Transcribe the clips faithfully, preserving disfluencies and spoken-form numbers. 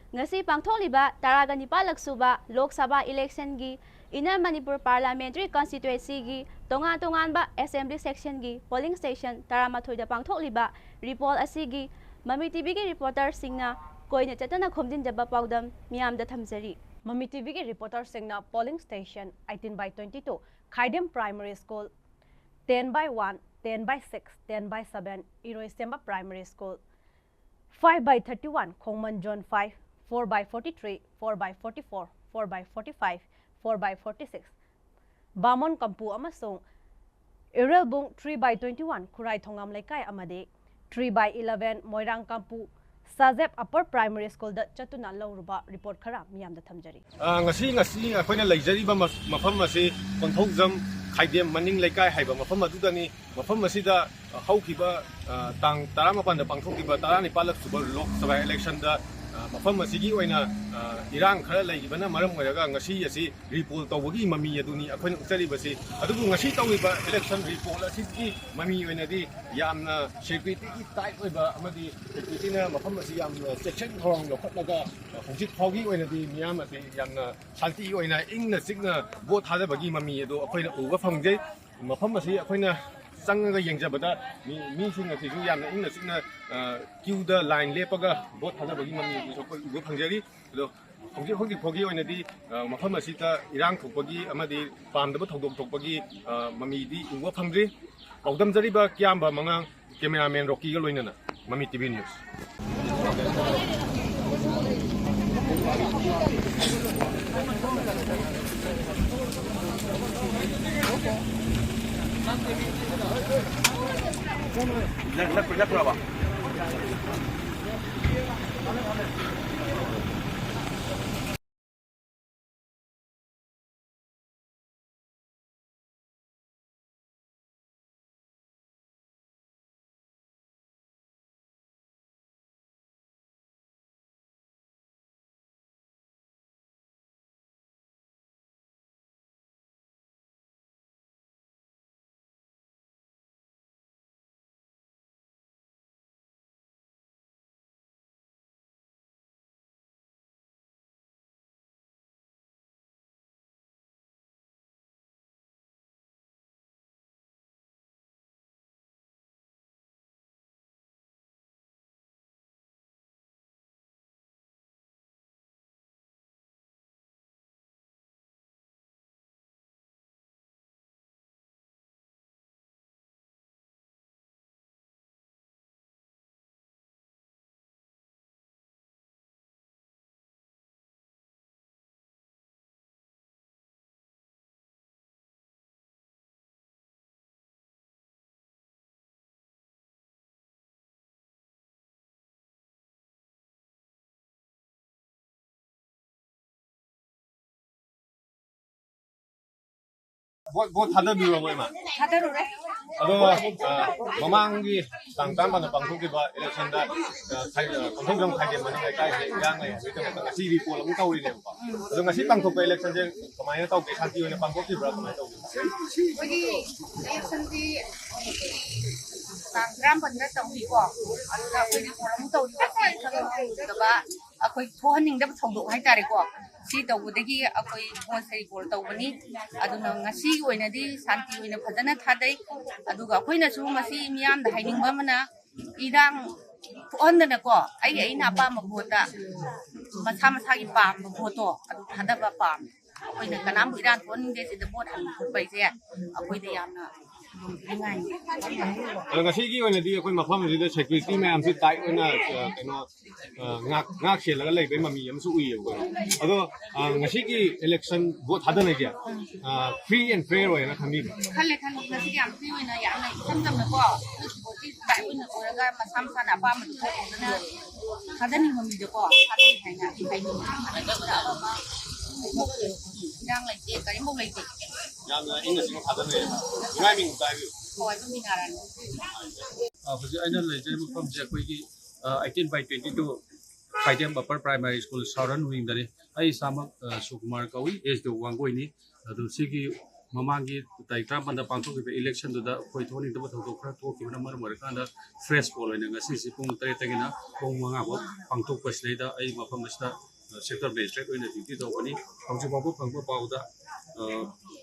ꯉꯁꯤ ꯄꯥꯡꯊꯣꯛꯂꯤꯕ ꯇꯔꯥꯒ ꯅꯤꯄꯥꯜꯂꯛ ꯁꯨꯕ Lok Sabha ꯏꯂꯦꯛꯁꯟꯒꯤ Inner Manipur Parliamentary Constituencyꯒꯤ ꯇꯣꯉꯥꯟ ꯇꯣꯉꯥꯟꯕ Assembly Sectionꯒꯤ polling station ꯇꯔꯥꯃꯥꯊꯣꯏꯗ ꯄꯥꯡꯊꯣꯛꯂꯤꯕ repoll ꯑꯁꯤꯒꯤ ꯃꯃꯤ TVꯒꯤ reporterꯁꯤꯡꯅ ꯀꯣꯏꯅ ꯆꯠꯇꯅ ꯈꯣꯝꯖꯤꯟꯖꯕ ꯄꯥꯎꯗꯝ ꯃꯤꯌꯥꯝꯗ ꯊꯝꯖꯔꯤ꯫ ꯃꯃꯤ TVꯒꯤ reporterꯁꯤꯡꯅ polling station eighteen by twenty two, Khaidem Primary School, ten by one, ten by six, ten by seven, ꯏꯔꯣꯏꯁꯦꯝꯕ Primary School, five by thirty one, ꯈꯣꯡꯃꯟ Zone five, four by forty three, four by forty four, four by forty five, four by forty six, ꯕꯥꯃꯣꯟ ꯀꯝꯄꯨ ꯑꯃꯁꯨꯡ ꯏꯔꯦꯜꯕꯨꯡ three by twenty one, ꯈꯨꯔꯥꯏ ꯊꯣꯉꯥꯝ ꯂꯩꯀꯥꯏ ꯑꯃꯗꯤ three by eleven, Moirang Kampu Sajeb Upper Primary Schoolꯗ ꯆꯠꯇꯨꯅ ꯂꯧꯔꯨꯕ report ꯈꯔ ꯃꯤꯌꯥꯝꯗ ꯊꯝꯖꯔꯤ꯫ ꯑ, ꯉꯁꯤ, ꯉꯁꯤ ꯑꯩꯈꯣꯏꯅ ꯂꯩꯖꯔꯤꯕ ꯃꯐ-, ꯃꯐꯝ ꯑꯁꯤ ꯀꯣꯟꯊꯧꯖꯝ ꯈꯥꯏꯗꯦꯝ ꯃꯅꯤꯡ ꯂꯩꯀꯥꯏ ꯍꯥꯏꯕ ꯃꯐꯝ ꯑꯗꯨꯗꯅꯤ꯫ ꯃꯐꯝ ꯑꯁꯤꯗ ꯍꯧꯈꯤꯕ, ꯑ, ꯇꯥꯡ ꯇꯔꯥꯃꯥꯄꯟꯗ ꯄꯥꯡꯊꯣꯛꯈꯤꯕ ꯇꯔꯥꯅꯤꯄꯥꯜꯂꯛ ꯁꯨꯕ ꯂꯣꯛ ꯁꯚꯥ election ꯗ, ꯑ, ꯃꯐꯝ ꯑꯁꯤꯒꯤ ꯑꯣꯏꯅ, ꯑ, ꯏꯔꯥꯡ ꯈꯔ ꯂꯩꯈꯤꯕꯅ ꯃꯔꯝ ꯑꯣꯏꯔꯒ ꯉꯁꯤ ꯑꯁꯤ repoll ꯇꯧꯕꯒꯤ ꯃꯃꯤ ꯑꯗꯨꯅꯤ ꯑꯩꯈꯣꯏꯅ ꯎꯠꯆꯔꯤꯕꯁꯤ꯫ ꯑꯗꯨꯕꯨ ꯉꯁꯤ ꯇꯧꯔꯤꯕ election repoll ꯑꯁꯤꯒꯤ ꯃꯃꯤ ꯑꯣꯏꯅꯗꯤ ꯌꯥꯝꯅ securityꯒꯤ tight ꯑꯣꯏꯕ ꯑꯃꯗꯤ securityꯅ ꯃꯐꯝ ꯑꯁꯤ ꯌꯥꯝꯅ ꯆꯦꯛꯁꯤꯟ ꯊꯧꯔꯥꯡ ꯂꯧꯈꯠꯂꯒ ꯍꯧꯖꯤꯛ ꯐꯥꯎꯒꯤ ꯑꯣꯏꯅꯗꯤ ꯃꯤꯌꯥꯝ ꯑꯁꯤ ꯌꯥꯝꯅ ꯁꯥꯟꯇꯤ ꯑꯣꯏꯅ ꯏꯪꯅ ꯆꯤꯛꯅ vote ꯊꯥꯗꯕꯒꯤ ꯃꯃꯤ ꯑꯗꯨ ꯑꯩꯈꯣꯏꯅ ꯎꯕ ꯐꯪꯖꯩ꯫ ꯃꯐꯝ ꯑꯁꯤ ꯑꯩꯈꯣꯏꯅ ꯆꯪꯉꯒ ꯌꯦꯡꯖꯕꯗ ꯃꯤ, ꯃꯤꯁꯤꯡ ꯑꯁꯤꯁꯨ ꯌꯥꯝꯅ ꯏꯪꯅ ꯆꯤꯛꯅ, ꯑ, queueꯗ line ꯂꯦꯞꯄꯒ vote ꯊꯥꯗꯕꯒꯤ ꯃꯃꯤ ꯑꯗꯨꯁꯨ ꯑꯩꯈꯣꯏ ꯎꯕ ꯐꯪꯖꯔꯤ꯫ ꯑꯗꯣ ꯍꯧꯖꯤꯛ, ꯍꯧꯖꯤꯛ ꯐꯥꯎꯒꯤ ꯑꯣꯏꯅꯗꯤ, ꯑ, ꯃꯐꯝ ꯑꯁꯤꯗ ꯏꯔꯥꯡ ꯊꯣꯛꯄꯒꯤ ꯑꯃꯗꯤ ꯄꯥꯝꯗꯕ ꯊꯧꯗꯣꯛ ꯊꯣꯛꯄꯒꯤ, ꯑ, ꯃꯃꯤꯗꯤ ꯎꯕ ꯐꯪꯗ꯭ꯔꯤ꯫ ꯄꯥꯎꯗꯝꯖꯔꯤꯕ ꯀꯤꯌꯥꯝꯕ ꯃꯉꯥꯡ, cameraman ꯔꯣꯀꯤꯒ ꯂꯣꯏꯅꯅ ꯃꯃꯤ TV News꯫ ꯚꯣꯠ ꯚꯣꯠ ꯊꯥꯗꯕꯤꯔꯕꯣ, ꯏꯃꯥ? ꯊꯥꯗꯔꯨꯔꯦ꯫ ꯑꯗꯣ, ꯑ, ꯃꯃꯥꯡꯒꯤ ꯇꯥꯡ ꯇꯔꯥꯃꯥꯄꯟꯗ ꯄꯥꯡꯊꯣꯛꯈꯤꯕ ꯏꯂꯦꯛꯁꯟꯗ, ꯑ, ꯈꯥꯏ-, ꯑ, ꯀꯣꯟꯊꯧꯖꯝ ꯈꯥꯏꯗꯦꯝ ꯃꯅꯤꯡ ꯂꯩꯀꯥꯏꯁꯦ ꯏꯔꯥꯡ ꯂꯩ ꯍꯥꯏꯕꯒꯤ ꯊꯕꯛꯇ ꯉꯁꯤ ꯔꯤꯄꯣꯜ ꯑꯃꯨꯛ ꯇꯧꯔꯤꯅꯦꯕꯀꯣ꯫ ꯑꯗꯣ ꯉꯁꯤ ꯄꯥꯡꯊꯣꯛꯄ ꯏꯂꯦꯛꯁꯟꯁꯦ ꯀꯃꯥꯏꯅ ꯇꯧꯒꯦ? ꯁꯥꯟꯇꯤ ꯑꯣꯏꯅ ꯄꯥꯡꯊꯣꯛꯈꯤꯕ꯭ꯔꯥ, ꯀꯃꯥꯏꯅ ꯇꯧꯒꯦ? ꯑꯩꯈꯣꯏꯒꯤ ꯏꯂꯦꯛꯁꯟꯗꯤ ꯇꯥꯡ ꯇꯔꯥꯃꯥꯄꯟꯗ ꯇꯧꯈꯤꯀꯣ꯫ ꯑꯗꯨꯗ ꯑꯩꯈꯣꯏꯅ ꯊꯧꯔꯝ ꯇꯧꯔꯤꯕ ꯈꯪꯗꯕ, ꯑꯩꯈꯣꯏ ꯊꯣꯛꯍꯟꯅꯤꯡꯗꯕ ꯊꯧꯗꯣꯛ ꯍꯥꯏꯇꯥꯔꯦꯀꯣ, ꯁꯤ ꯇꯧꯕꯗꯒꯤ ꯑꯩꯈꯣꯏ ꯚꯣꯠꯁꯦ ꯔꯤꯄꯣꯜ ꯇꯧꯕꯅꯤ꯫ ꯑꯗꯨꯅ ꯉꯁꯤꯒꯤ ꯑꯣꯏꯅꯗꯤ ꯁꯥꯟꯇꯤ ꯑꯣꯏꯅ ꯐꯖꯅ ꯊꯥꯗꯩ꯫ ꯑꯗꯨꯒ ꯑꯩꯈꯣꯏꯅꯁꯨ ꯃꯁꯤ ꯃꯤꯌꯥꯝꯗ ꯍꯥꯏꯅꯤꯡꯕ ꯑꯃꯅ, ꯏꯔꯥꯡ ꯊꯣꯛꯍꯟꯗꯅꯀꯣ, ꯑꯩ ꯑꯩꯅ ꯑꯄꯥꯝꯕ ꯚꯣꯠꯇ ꯃꯁꯥ ꯃꯁꯥꯒꯤ ꯄꯥꯝꯕ ꯚꯣꯠꯇꯣ ꯑꯗꯨ ꯊꯥꯗꯕ ꯄꯥꯝꯃꯤ꯫ ꯑꯩꯈꯣꯏꯅ ꯀꯅꯥꯝꯕꯨ ꯏꯔꯥꯡ ꯊꯣꯛꯍꯟꯅꯤꯡꯗꯦ꯫ ꯁꯤꯗ ꯚꯣꯠ ꯍꯟꯕ ꯈꯣꯠꯄ ꯍꯥꯏꯁꯦ ꯑꯩꯈꯣꯏꯗ ꯌꯥꯝꯅ ꯈꯨꯗꯣꯡꯊꯤꯅꯤꯡꯉꯥꯏꯅꯤ꯫ ꯑꯗꯣ ꯉꯁꯤꯒꯤ ꯑꯣꯏꯅꯗꯤ ꯑꯩꯈꯣꯏ ꯃꯐꯝ ꯑꯁꯤꯗ ꯁꯦꯀ꯭ꯌꯨꯔꯤꯇꯤ ꯃꯌꯥꯝꯁꯤ ꯇꯥꯏꯠ ꯑꯣꯏꯅ, ꯑ, ꯀꯩꯅꯣ, ꯑ, ꯉꯥꯛ ꯉꯥꯛ ꯁꯦꯜꯂꯒ ꯂꯩꯕꯒꯤ ꯃꯃꯤ ꯑꯃꯁꯨ ꯎꯏꯌꯦꯕꯀꯣ꯫ ꯑꯗꯣ, ꯑ, ꯉꯁꯤꯒꯤ ꯏꯂꯦꯛꯁꯟ ꯚꯣꯠ ꯊꯥꯗꯅꯩꯁꯦ, ꯑ, ꯐ꯭ꯔꯤ ꯑꯦꯟ ꯐꯦꯌꯔ ꯑꯣꯏꯌꯦꯅ ꯈꯟꯕꯤꯕ꯭ꯔꯥ? ꯈꯜꯂꯦ, ꯈꯜꯂꯦ꯫ ꯉꯁꯤꯗꯤ ꯌꯥꯝ ꯐ꯭ꯔꯤ ꯑꯣꯏꯅ, ꯌꯥꯝꯅ ꯏꯆꯝ ꯆꯝꯅꯀꯣ, ꯚꯣꯠꯀꯤ ꯇꯥꯏꯞ ꯑꯣꯏꯅ ꯑꯣꯏꯔꯒ ꯃꯁꯥ ꯃꯁꯥꯅ ꯑꯄꯥꯝꯕꯗꯨ ꯈꯔ ꯇꯧꯗꯅ ꯊꯥꯗꯅꯤꯡꯕ ꯃꯤꯗꯀꯣ ꯊꯥꯗꯩ ꯍꯥꯏꯅ ꯑꯩ ꯍꯥꯏꯅꯤꯡꯉꯤ꯫ ꯑꯗꯨꯗ ꯑꯃ ꯏꯔꯥꯡ ꯂꯩꯇꯦ, ꯀꯔꯤꯝꯐꯥꯎ ꯂꯩꯇꯦ꯫ ꯌꯥꯝꯅ ꯏꯪꯅ ꯆꯤꯛꯅ ꯊꯥꯗꯅꯩꯌꯦꯕ꯫ ꯏꯃꯥꯏ ꯃꯤꯡ ꯇꯥꯏꯕꯤꯌꯨ꯫ ꯍꯣꯏ, ꯑꯗꯨꯝ ꯏꯟꯅꯔꯅꯤ꯫ ꯑ, ꯍꯧꯖꯤꯛ ꯑꯩꯅ ꯂꯩꯖꯔꯤꯕ ꯃꯐꯝꯁꯦ ꯑꯩꯈꯣꯏꯒꯤ ꯑꯩꯠꯇꯤꯟ ꯕꯥꯏ ꯇ꯭ꯋꯦꯟꯇꯤ ꯇꯨ ꯈꯥꯏꯗꯦꯝ ꯑꯄꯔ ꯄ꯭ꯔꯥꯏꯃꯥꯔꯤ ꯁ꯭ꯀꯨꯜ ꯁꯥꯎꯔꯟ ꯋꯤꯡꯗꯅꯤ꯫ ꯑꯩ ꯏꯁꯥꯃꯛ, ꯑ, ꯁꯨꯀꯨꯃꯥꯔ ꯀꯧꯏ, ꯑꯦꯁ ꯗꯤ ꯑꯣ ꯋꯥꯡꯒꯣꯏꯅꯤ꯫ ꯑꯗꯨ ꯁꯤꯒꯤ ꯃꯃꯥꯡꯒꯤ ꯇꯥꯔꯤꯛ ꯇꯔꯥꯃꯥꯄꯟꯗ ꯄꯥꯡꯊꯣꯛꯈꯤꯕ ꯏꯂꯦꯛꯁꯟꯗꯨꯗ ꯑꯩꯈꯣꯏ ꯊꯣꯛꯍꯟꯅꯤꯡꯗꯕ ꯊꯧꯗꯣꯛ ꯈꯔ ꯊꯣꯛꯈꯤꯕꯅ ꯃꯔꯝ ꯑꯣꯏꯔꯀꯥꯟꯗ ꯐ꯭ꯔꯦꯁ ꯄꯣꯜ ꯑꯣꯏꯅ ꯉꯁꯤꯁꯤ ꯄꯨꯡ ꯇꯔꯦꯠꯇꯒꯤꯅ ꯄꯨꯡ ꯃꯉꯥ ꯐꯥꯎ ꯄꯥꯡꯊꯣꯛꯄꯁꯤꯗꯩꯗ ꯑꯩ ꯃꯐꯝ ꯑꯁꯤꯗ ꯁꯦꯛꯇꯔ ꯃꯦꯖꯤꯁꯇ꯭ꯔꯦꯠ ꯑꯣꯏꯅ ꯗ꯭ꯌꯨꯇꯤ ꯇꯧꯕꯅꯤ꯫ ꯍꯧꯖꯤꯛ ꯐꯥꯎꯕ ꯐꯪꯕ ꯄꯥꯎꯗ, ꯑ,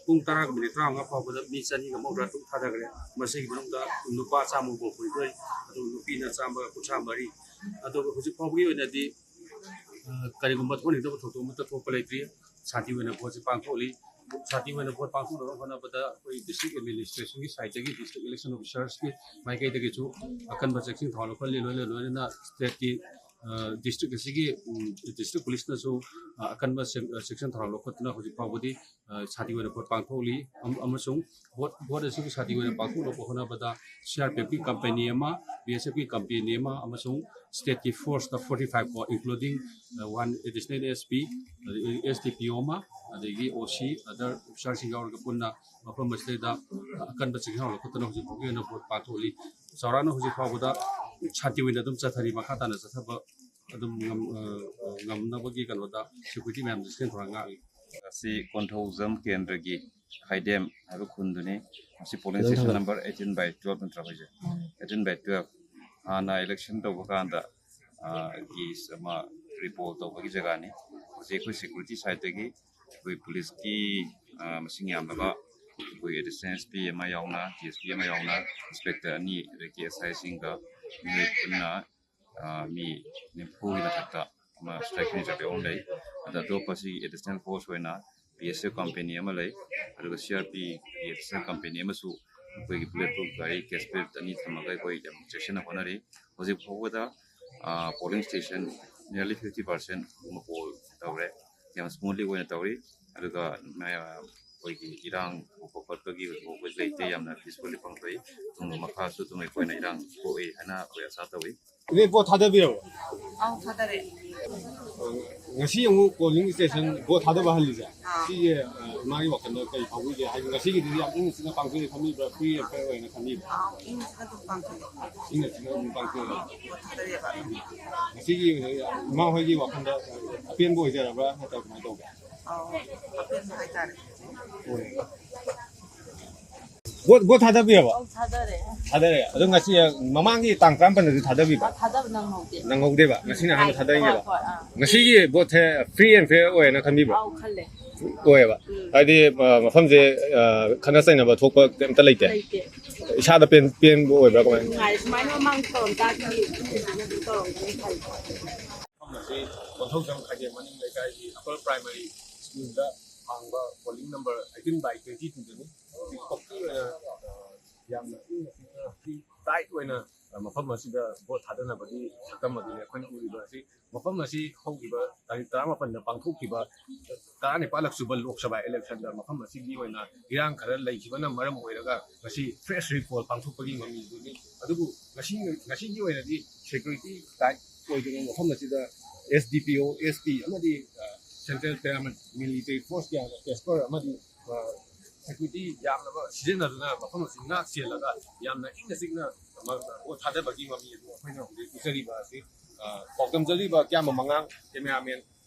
ꯄꯨꯡ ꯇꯔꯥꯒ ꯃꯤꯅꯤꯠ ꯇꯔꯥꯃꯉꯥ ꯐꯥꯎꯕꯗ ꯃꯤ ꯆꯅꯤꯒ ꯃꯧꯗ꯭ꯔꯥ ꯇꯔꯨꯛ ꯊꯥꯗꯈ꯭ꯔꯦ꯫ ꯃꯁꯤꯒꯤ ꯃꯅꯨꯡꯗ ꯅꯨꯄꯥ ꯆꯥꯝꯃꯒ ꯍꯨꯝꯐꯨꯇꯔꯦꯠ, ꯑꯗꯨꯒ ꯅꯨꯄꯤꯅ ꯆꯥꯝꯃꯒ ꯀꯨꯟꯊ꯭ꯔꯥ ꯃꯔꯤ꯫ ꯑꯗꯨꯒ ꯍꯧꯖꯤꯛ ꯐꯥꯎꯕꯒꯤ ꯑꯣꯏꯅꯗꯤ, ꯑ, ꯀꯔꯤꯒꯨꯝꯕ ꯊꯣꯛꯍꯟꯅꯤꯡꯗꯕ ꯊꯧꯗꯣꯛ ꯑꯃꯠꯇ ꯊꯣꯛꯄ ꯂꯩꯇ꯭ꯔꯤ꯫ ꯁꯥꯟꯇꯤ ꯑꯣꯏꯅ ꯚꯣꯠꯁꯤ ꯄꯥꯡꯊꯣꯛꯂꯤ꯫ ꯁꯥꯟꯇꯤ ꯑꯣꯏꯅ ꯚꯣꯠ ꯄꯥꯡꯊꯣꯛꯅꯕ ꯍꯣꯠꯅꯕꯗ ꯑꯩꯈꯣꯏ ꯗꯤꯁꯇ꯭ꯔꯤꯛ ꯑꯦꯗꯃꯤꯅꯤꯁꯇ꯭ꯔꯦꯁꯟꯒꯤ ꯁꯥꯏꯠꯇꯒꯤ, ꯗꯤꯁꯇ꯭ꯔꯤꯛ ꯏꯂꯦꯛꯁꯟ ꯑꯣꯐꯤꯁꯥꯔꯁꯀꯤ ꯃꯥꯏꯀꯩꯗꯒꯤꯁꯨ ꯑꯀꯟꯕ ꯆꯦꯛꯁꯤꯟ ꯊꯧꯔꯥꯡ ꯂꯧꯈꯠꯂꯤ꯫ ꯂꯣꯏꯅ ꯂꯣꯏꯅꯅ ꯁ꯭ꯇꯦꯠꯀꯤ ꯗꯤꯁꯇ꯭ꯔꯤꯛ ꯑꯁꯤꯒꯤ ꯗꯤꯁꯇ꯭ꯔꯤꯛ ꯄꯨꯂꯤꯁꯅꯁꯨ ꯑꯀꯟꯕ ꯆꯦꯛꯁꯤꯟ ꯊꯧꯔꯥꯡ ꯂꯧꯈꯠꯇꯨꯅ ꯍꯧꯖꯤꯛ ꯐꯥꯎꯕꯗꯤ ꯁꯥꯟꯇꯤ ꯑꯣꯏꯅ ꯚꯣꯠ ꯄꯥꯡꯊꯣꯛꯂꯤ꯫ ꯑꯃꯁꯨꯡ ꯚꯣꯠ ꯚꯣꯠ ꯑꯁꯤꯕꯨ ꯁꯥꯟꯇꯤ ꯑꯣꯏꯅ ꯄꯥꯡꯊꯣꯛꯅꯕ ꯍꯣꯠꯅꯕꯗ ꯁꯤ ꯑꯥꯔ ꯄꯤ ꯑꯦꯐꯀꯤ ꯀꯝꯄꯦꯅꯤ ꯑꯃ, ꯕꯤ ꯑꯦꯁ ꯑꯦꯐꯀꯤ ꯀꯝꯄꯦꯅꯤ ꯑꯃ ꯑꯃꯁꯨꯡ ꯁ꯭ꯇꯦꯠꯀꯤ ꯐꯣꯔꯁꯇ ꯐꯣꯔꯇꯤ ꯐꯥꯏꯚ ꯀꯣ, including one additional S P, S D P O ꯑꯃ, ꯑꯗꯒꯤ ꯑꯣ ꯁꯤ, other officerꯁꯤꯡ ꯌꯥꯎꯔꯒ ꯄꯨꯟꯅ ꯃꯐꯝ ꯑꯁꯤꯗꯩꯗ ꯑꯀꯟꯕ ꯆꯤꯡꯖꯥꯎ ꯂꯧꯈꯠꯇꯨꯅ ꯍꯧꯖꯤꯛ ꯐꯥꯎꯒꯤ ꯑꯣꯏꯅ ꯚꯣꯠ ꯄꯥꯡꯊꯣꯛꯂꯤ꯫ ꯆꯥꯎꯔꯥꯛꯅ ꯍꯧꯖꯤꯛ ꯐꯥꯎꯕꯗ ꯁꯥꯟꯇꯤ ꯑꯣꯏꯅ ꯑꯗꯨꯝ ꯆꯠꯊꯔꯤ꯫ ꯃꯈꯥ ꯇꯥꯅ ꯆꯠꯊꯕ ꯑꯗꯨꯝ ꯉꯝ-, ꯑ, ꯉꯝꯅꯕꯒꯤ ꯀꯩꯅꯣꯗ security ꯃꯌꯥꯝꯁꯦ ꯆꯦꯛꯁꯤꯟ ꯊꯧꯔꯥꯡ ꯉꯥꯛꯂꯤ꯫ ꯑꯁꯤ ꯀꯣꯟꯊꯧꯖꯝ ꯀꯦꯟꯗ꯭ꯔꯒꯤ ꯈꯥꯏꯗꯦꯝ ꯍꯥꯏꯕ ꯈꯨꯟꯗꯨꯅꯤ꯫ ꯃꯁꯤ polling station number eighteen by twelve ꯅꯠꯇ꯭ꯔꯥ ꯑꯩꯈꯣꯏꯁꯦ? Eighteen by twelve꯫ ꯍꯥꯟꯅ election ꯇꯧꯕ ꯀꯥꯟꯗ, ꯑ, ꯒꯤ ꯑꯃ repoll ꯇꯧꯕꯒꯤ ꯖꯒꯥꯅꯤ꯫ ꯍꯧꯖꯤꯛ ꯑꯩꯈꯣꯏ security sideꯇꯒꯤ ꯑꯩꯈꯣꯏ ꯄꯨꯂꯤꯁꯀꯤ, ꯑ, ꯃꯁꯤꯡ ꯌꯥꯝꯂꯕ ꯑꯩꯈꯣꯏ additional S P ꯑꯃ ꯌꯥꯎꯅ, D S P ꯑꯃ ꯌꯥꯎꯅ, inspector ꯑꯅꯤ, ꯑꯗꯒꯤ S I ꯁꯤꯡꯒ ꯃꯤꯑꯣꯏ ꯄꯨꯟꯅ, ꯑ, ꯃꯤ ꯅꯤꯐꯨꯒꯤ ꯃꯊꯛꯇ ꯑꯃ strike ꯅꯤꯖꯕ ꯑꯍꯨꯝ ꯂꯩ꯫ ꯑꯗ ꯑꯇꯣꯞꯄꯁꯤ additional force ꯑꯣꯏꯅ B S F company ꯑꯃ ꯂꯩ, ꯑꯗꯨꯒ C R P additional company ꯑꯃꯁꯨ ꯑꯩꯈꯣꯏꯒꯤ bullet proof ꯒꯥꯔꯤ case plate ꯑꯅꯤ ꯊꯝꯃꯒ ꯑꯩꯈꯣꯏ ꯌꯥꯝ ꯆꯦꯛꯁꯤꯟꯅ ꯍꯣꯠꯅꯔꯤ꯫ ꯍꯧꯖꯤꯛ ꯐꯥꯎꯕꯗ, ꯑ, polling station nearly fifty percent ꯒꯨꯝꯕ poll ꯇꯧꯔꯦ꯫ ꯌꯥꯝ smoothly ꯑꯣꯏꯅ ꯇꯧꯔꯤ꯫ ꯑꯗꯨꯒ ꯃꯌꯥꯝ ꯑꯩꯈꯣꯏꯒꯤ ꯏꯔꯥꯡ ꯊꯣꯛꯄ ꯈꯣꯠꯄꯒꯤ ꯑꯣꯏꯕ ꯂꯩꯇꯦ, ꯌꯥꯝꯅ peacefully ꯄꯥꯡꯊꯣꯛꯏ꯫ ꯇꯨꯡꯗ ꯃꯈꯥꯁꯨ ꯑꯗꯨꯝ ꯑꯩꯈꯣꯏꯅ ꯏꯔꯥꯡ ꯊꯣꯛꯑꯦ ꯍꯥꯏꯅ ꯑꯩꯈꯣꯏ ꯑꯁꯥ ꯇꯧꯏ꯫ ꯏꯅꯦ, ꯚꯣꯠ ꯊꯥꯗꯕꯤꯔꯕꯣ? ꯑꯧ, ꯊꯥꯗꯔꯦ꯫ ꯉꯁꯤ ꯑꯃꯨꯛ polling station ꯚꯣꯠ ꯊꯥꯗꯕ ꯍꯜꯂꯤꯁꯦ, ꯑꯥ꯫ ꯁꯤꯒꯤ, ꯑ, ꯏꯃꯥꯒꯤ ꯋꯥꯈꯜꯗ ꯀꯔꯤ ꯐꯥꯎꯕꯤꯒꯦ? ꯍꯥꯏꯗꯤ ꯉꯁꯤꯒꯤꯗꯤ ꯌꯥꯝ ꯏꯪꯅ ꯆꯤꯛꯅ ꯄꯥꯡꯊꯣꯛꯑꯦ ꯈꯟꯕꯤꯕ꯭ꯔꯥ, free and fair ꯑꯣꯏꯅ ꯈꯟꯕꯤꯕ꯭ꯔꯥ? ꯑꯥꯎ, ꯏꯪꯅ ꯆꯤꯛꯅ ꯑꯗꯨꯝ ꯄꯥꯡꯊꯣꯛꯑꯦ꯫ ꯏꯪꯅ ꯆꯤꯛꯅ ꯑꯗꯨꯝ ꯄꯥꯡꯊꯣꯛꯑꯦ꯫ ꯚꯣꯠ ꯊꯥꯗꯔꯦꯕ꯫ ꯉꯁꯤꯒꯤ ꯏꯃꯥ ꯍꯣꯏꯒꯤ ꯋꯥꯈꯜꯗ ꯑꯄꯦꯟꯕ ꯑꯣꯏꯖꯔꯕ꯭ꯔꯥ ꯅꯠꯇ꯭ꯔꯒ ꯀꯃꯥꯏꯅ ꯇꯧꯒꯦ? ꯑꯧ, ꯑꯄꯦꯟꯕ ꯍꯥꯏꯇꯥꯔꯦ꯫ ꯍꯣꯏ꯫ ꯚꯣꯠ, ꯚꯣꯠ ꯊꯥꯗꯕꯤꯔꯕꯣ? ꯑꯧ, ꯊꯥꯗꯔꯦ꯫ ꯊꯥꯗꯔꯦ꯫ ꯑꯗꯣ ꯉꯁꯤ, ꯑ, ꯃꯃꯥꯡꯒꯤ ꯇꯥꯡ ꯇꯔꯥꯃꯥꯄꯟꯗꯗꯤ ꯊꯥꯗꯕꯤꯕ꯭ꯔꯥ? ꯑ, ꯊꯥꯗꯕ ꯅꯪꯍꯧꯗꯦ꯫ ꯅꯪꯍꯧꯗꯦꯕ? ꯉꯁꯤꯅ ꯑꯍꯥꯟꯕ ꯍꯣꯏ, ꯊꯥꯗꯔꯤꯅꯦꯕ? ꯍꯣꯏ, ꯑꯥ꯫ ꯉꯁꯤꯒꯤ ꯚꯣꯠꯁꯦ free and fair ꯑꯣꯏꯅ ꯈꯟꯕꯤꯕ꯭ꯔꯥ? ꯑꯧ, ꯈꯜꯂꯦ꯫ ꯑꯣꯏꯌꯦꯕ? ꯎꯝ꯫ ꯍꯥꯏꯗꯤ, ꯑ, ꯃꯐꯝꯁꯦ, ꯑ, ꯈꯠꯅ ꯆꯩꯅꯕ ꯊꯣꯛꯄ ꯀꯩꯝꯇ ꯂꯩꯇꯦ? ꯂꯩꯇꯦ꯫ ꯏꯁꯥꯗ ꯄꯦꯟ-, ꯄꯦꯟꯕ ꯑꯣꯏꯕ꯭ꯔꯥ ꯀꯃꯥꯏꯅ? ꯅꯨꯡꯉꯥꯏ꯫ ꯁꯨꯃꯥꯏꯅ ꯃꯃꯥꯡꯗ ꯇꯧꯔꯝ ꯇꯥꯔꯗꯤ ꯍꯧꯖꯤꯛꯅ ꯑꯗꯨꯝ ꯇꯧꯔꯝꯒꯅꯤ ꯈꯜꯂꯦ꯫ ꯃꯐꯝ ꯑꯁꯤ ꯀꯣꯟꯊꯧꯖꯝ ꯈꯥꯏꯗꯦꯝ ꯃꯅꯤꯡ ꯂꯩꯀꯥꯏꯒꯤ upper primary schoolꯗ ꯍꯥꯡꯕ polling number eighteen by twenty two ꯗꯅꯤ꯫ ꯍꯧꯖꯤꯛ ꯐꯥꯎꯒꯤ ꯑꯣꯏꯅ, ꯑ, ꯌꯥꯝꯅ ꯏꯪꯅ ꯆꯤꯛꯅ, ꯍꯧꯖꯤꯛ tight ꯑꯣꯏꯅ ꯃꯐꯝ ꯑꯁꯤꯗ ꯚꯣꯠ ꯊꯥꯗꯅꯕꯒꯤ ꯁꯛꯇꯝ ꯑꯗꯨꯅꯤ ꯑꯩꯈꯣꯏꯅ ꯎꯔꯤꯕ ꯑꯁꯤ꯫ ꯃꯐꯝ ꯑꯁꯤ ꯍꯧꯈꯤꯕ ꯇꯥꯔꯤꯛ ꯇꯔꯥꯃꯥꯄꯟꯗ ꯄꯥꯡꯊꯣꯛꯈꯤꯕ ꯇꯔꯥꯅꯤꯄꯥꯜꯂꯛ ꯁꯨꯕ ꯂꯣꯛ ꯁꯚꯥ ꯏꯂꯦꯛꯁꯟꯗ ꯃꯐꯝ ꯑꯁꯤꯒꯤ ꯑꯣꯏꯅ ꯏꯔꯥꯡ ꯈꯔ ꯂꯩꯈꯤꯕꯅ ꯃꯔꯝ ꯑꯣꯏꯔꯒ ꯉꯁꯤ ꯐ꯭ꯔꯦꯁ ꯔꯤꯄꯣꯜ ꯄꯥꯡꯊꯣꯛꯄꯒꯤ ꯃꯃꯤ ꯑꯗꯨꯅꯤ꯫ ꯑꯗꯨꯕꯨ ꯉꯁꯤ, ꯉꯁꯤꯒꯤ ꯑꯣꯏꯅꯗꯤ ꯁꯦꯀ꯭ꯌꯨꯔꯤꯇꯤ ꯇꯥꯏꯠ ꯑꯣꯏꯗꯅ ꯃꯐꯝ ꯑꯁꯤꯗ ꯑꯦꯁ ꯗꯤ ꯄꯤ ꯑꯣ, ꯑꯦꯁ ꯄꯤ ꯑꯃꯗꯤ, ꯑ, ꯁꯦꯟꯇ꯭ꯔꯦꯜ ꯄꯦꯔꯥꯃꯤꯂꯤꯇꯔꯤ ꯐꯣꯔꯁ ꯀꯌꯥꯅ ꯀꯦꯁꯄꯔ ꯑꯃꯗꯤ, ꯑ, ꯁꯦꯀ꯭ꯌꯨꯔꯤꯇꯤ ꯌꯥꯝꯂꯕ ꯁꯤꯖꯤꯟꯅꯗꯨꯅ ꯃꯐꯝ ꯑꯁꯤ ꯉꯥꯛ ꯁꯦꯜꯂꯒ ꯌꯥꯝꯅ ꯏꯪꯅ ꯆꯤꯛꯅ ꯃ-, ꯚꯣꯠ ꯊꯥꯗꯕꯒꯤ ꯃꯃꯤ ꯑꯗꯨ ꯑꯩꯈꯣꯏꯅ ꯍꯧꯖꯤꯛ ꯎꯖꯔꯤꯕ ꯑꯁꯤ, ꯑ, ꯄꯥꯎꯗꯝꯖꯔꯤꯕ ꯀ꯭ꯌꯥꯝꯕ ꯃꯉꯥꯡ, ꯀꯦꯃꯦꯔꯥꯃꯦꯟ